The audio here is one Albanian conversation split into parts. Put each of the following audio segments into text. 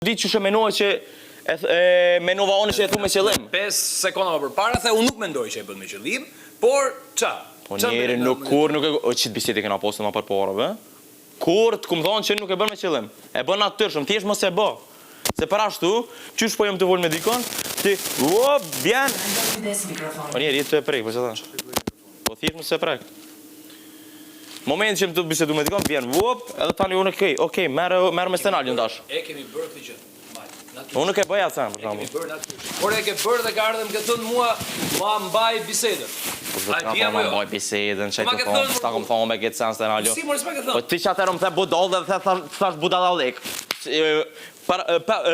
Di qysh e menove që e, e menova unë që e thu me qëllim. 5 sekonda më përpara the unë nuk mendoj që e bën me qëllim, por ça? Po njeri nuk kur nuk e o qit bisedë kena pasur më përpara be. Kur të kum thonë që nuk e bën me qëllim. E bën natyrshëm, thjesht mos e bë. Se për ashtu, qysh po jam tu fol me dikon, ti op vjen. Po njeri je tu e prek, po çfarë? Po thjesht mos e prek. Moment që jam tu bisedu me dikon, vjen vup, edhe tani unë okej, okej, merr merr me Stenalion tash. E kemi bërë këtë gjë. Mal, natyrisht. Unë nuk e bëj atë sen, për shembull. E kemi bërë natyrisht. Por e ke bërë dhe ka ardhur më ke thënë mua, ma mbaj bisedën. Po do të ka ma mbaj bisedën, çaj të thonë, s'ta kom thonë me këtë sen Stenalio. Si mor s'ma ke thënë? Po ti që atëherë më the budall dhe the thash budallallëk. Për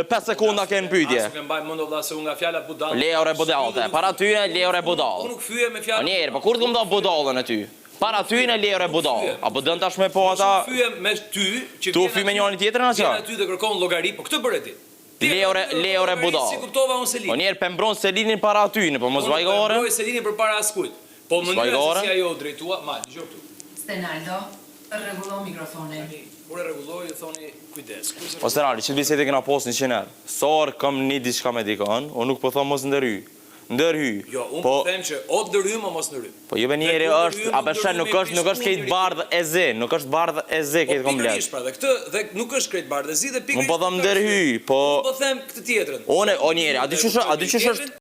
5 sekonda ke në pyetje. As nuk e mbaj mend o vlla se unë nga fjala budall. Le ore budall the. Para tyne le ore budall. Unë nuk fyem me fjalën. O njeri, po kur të kom thon budallën e ty? Para tyne le ore budall. A po don tash me po ata? Unë fyem me ty që Tu fy me njërin tjetrin a ça? Vjen aty dhe kërkon llogari, po këtë bëre ti. Le ore, le ore budall. Si kuptova unë Selinin. O njeri pe mbron Selinin para atyne, po mos vaj gore. Unë mbroj Selinin përpara askujt. Po mënyra se si ajo u drejtua, ma, dëgjo këtu. Stenaldo, rregullo mikrofonin. Tani, kur e rregulloj ju thoni kujdes, kur s'e. O Stenaldo, qit bisedë e kena pas 100 herë. Sa herë kam ni diçka me dikon, unë nuk po thom mos ndërhyj. Ndërhyj. Jo, unë po them që o të ndërhyjmë o mos ndërhyjmë. Po jo be njeri është, a pe sheh nuk është, nuk është krejt bardh e zi, nuk është bardh e zi krejt komplet. Po pikërisht pra, dhe këtë dhe nuk është krejt bardh e zi dhe pikërisht. Unë po them ndërhyj, po Unë po them këtë tjetrën. Unë, o njeri, a di qysh, a di qysh është?